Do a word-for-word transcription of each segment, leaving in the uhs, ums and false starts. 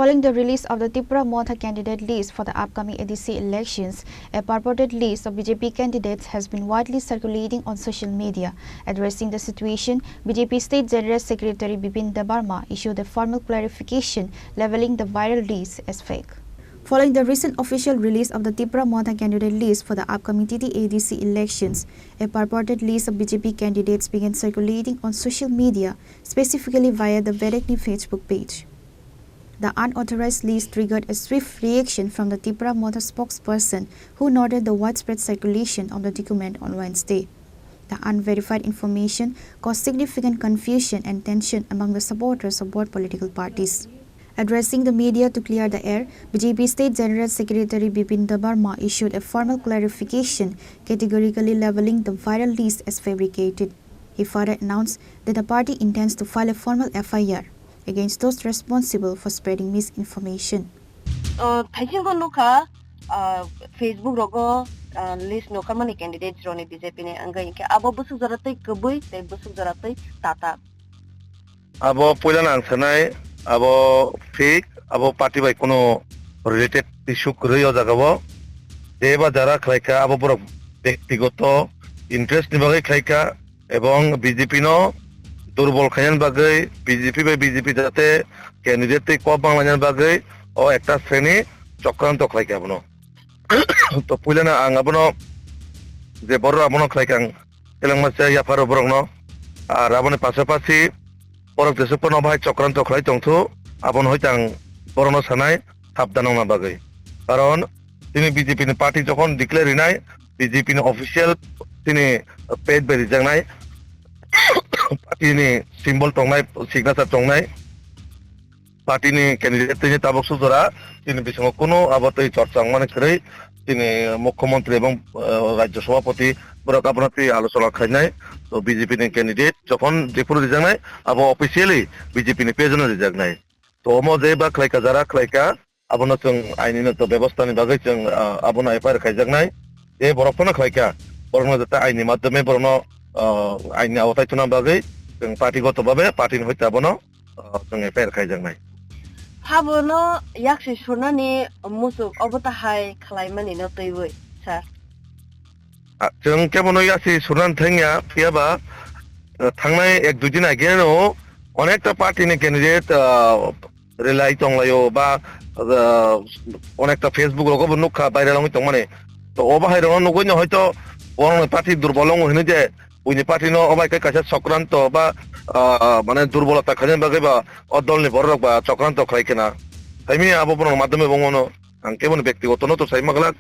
Following the release of the Tipra Motha candidate list for the upcoming A D C elections, a purported list of B J P candidates has been widely circulating on social media. Addressing the situation, B J P State General Secretary Bipin Debbarma issued a formal clarification, labeling the viral list as fake. Following the recent official release of the Tipra Motha candidate list for the upcoming T T A D C elections, a purported list of B J P candidates began circulating on social media, specifically via the Berekni Facebook page. The unauthorized list triggered a swift reaction from the Tipra Motha spokesperson, who noted the widespread circulation of the document on Wednesday. The unverified information caused significant confusion and tension among the supporters of both political parties. Addressing the media to clear the air, B J P State General Secretary Bipin Debbarma issued a formal clarification, categorically labeling the viral list as fabricated. He further announced that the party intends to file a formal F I R against those responsible for spreading misinformation. O, thaisingo nukha, ah, Facebook rogo, ah, list nukharmani candidates roni B J P ni wngwi, hinkhe abo bwswk jora twi kwbwi tei bwswk jora twi tata. Abo puilano ang sanai, abo fake, abo party bai kuno related issue kwrwi o jaga o. Jeba jara khlaikha, abo borok bektigoto interest ni bagwi khlaikha, ebong B J P no durbol khainani bagwi, B J P bai B J P jate candidate tei kok banglainani bagwi o ekta sreni chokranto khlaikha abono. To puilano ang abono je borok abono khlaikha ang telengma se yapharo borokno. Ar aboni pasapasi borok jesuk phano bahai chokranto khlai tongthu, abono hoite ang borokno sanai sabdan wngna bagwi. Karon tini B J P ni party jokhon declare rinai, B J P ni official tini page bai rijaknai, party ni symbol tongnai, signature tongnai, party ni candidate tini tabuk sujora, tini bisingo kuno abo tei chorcha wngmani kwrwi, tini mukhyamantri ebong, eh, rajya sabhapati borok abono twi alochona khlainai. To B J P ni candidate jokhon jephuru rijaknai, abo officially B J P ni page no rijaknai. To omo je ba khlaika, jara khlaika, abono chwng aini no to bebostha ni bagwi chwng, ah, abono F I R khaijaknai. Je borok phano khlaika, borokno jata aini madhyome borokno, ah, aini awatai thuna bagwi chwng party goto babe party ni hoite abono, ah, chwng F I R khaijaknai. Habono yaksi surnani muchuk obo tahai khlaimani no twiwi, sir? Ah, chwng kebono yaksi surnani thangya, phiyaba, ah, thangnai ek dui din age no onekta party ni candidate, ah, relai tonglaio ba, ah, onekta Facebook rogo bo nukha viral wngwi tongmani. To o bahai rokno nugwi no hoito borokni party durbol wngo hinwi je buini party no obai khe kaisa sokranto ba, ah, mane durbolota khainani bagwi ba o dolni borok rok ba sokranto khlai khena. Saimanya abo borok madhyome bo wngmano ang kebono bektigoto no to saima glak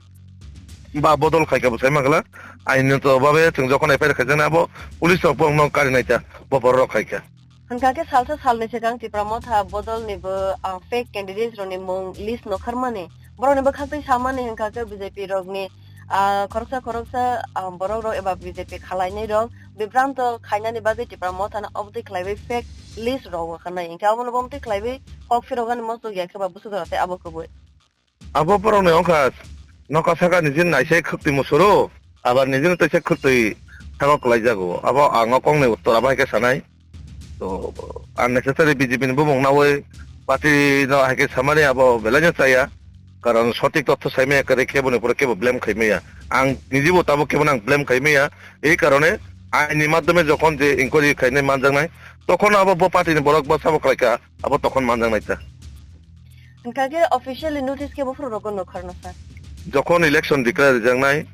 ba bodol khaikha bo saima glak. Aini to babe chwng jokhon F I R khaijaknai abo police rok borokno kari naikha bo borok rok khaikha. Hwnkha khe salsa salni swkang Tipra Motha bodolni bo, ah, fake candidates rokni mung list nokharmani, borokni bwkhaktwi samani hwnkha khe B J P rokni, ah, khoroksa khoroksa, ah, borok rok eba B J P khalainai rok bibranto khainani bagwi Tipra Mothano obotwi khlaiwi fake list rok wngkha nai, hinkhe abono bomtwi khlaiwi kok phiroknani mosok ya khe ba bwswk jora tei abo kwbwi. Abo borokni wngkha, nokha saka nijini naisai khwktwi musuru, abar nijini twi se khwktwi sago kwlaijago. Abo ang o kokni uttor abo hai khe sanai. To, unnecessary B J P ni bumung nawi party no hai khe samani abo belai no chaya. Karon sotik totho saimaya kwrwi khe boni upor kebo blame khaimaya. Ang nijibo tabuk kebo nang blame khaimaya. Ei karone aini madhyome jokhon je inquiry khainai manjaknai, tokhon abo bo party ni borok bo sabo khlaikha, abo tokhon manjaknai ta. Hwnkha khe officially notice khe buphuru rokno nukharno, sir? Jokhon election declare rijaknai,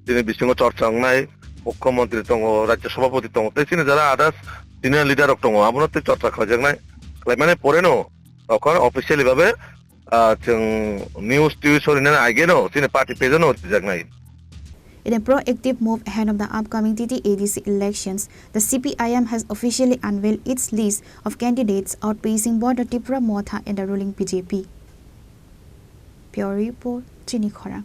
chini bisingo chorcha wngnai, mukhyamantri tongo, rajya sabhapati tongo, tei chini jara others senior leader rok tongo, abono tei chorcha khlaijaknai. Khlaimani poreno, tokhon officially babe, ah, chwng news tiwi sorinani ageno chini party page-o no rijaknai. In a proactive move ahead of the upcoming T T A D C elections, the C P I M has officially unveiled its list of candidates, outpacing both the Tipra Motha and the ruling B J P. Bureau Report, Chini Khorang.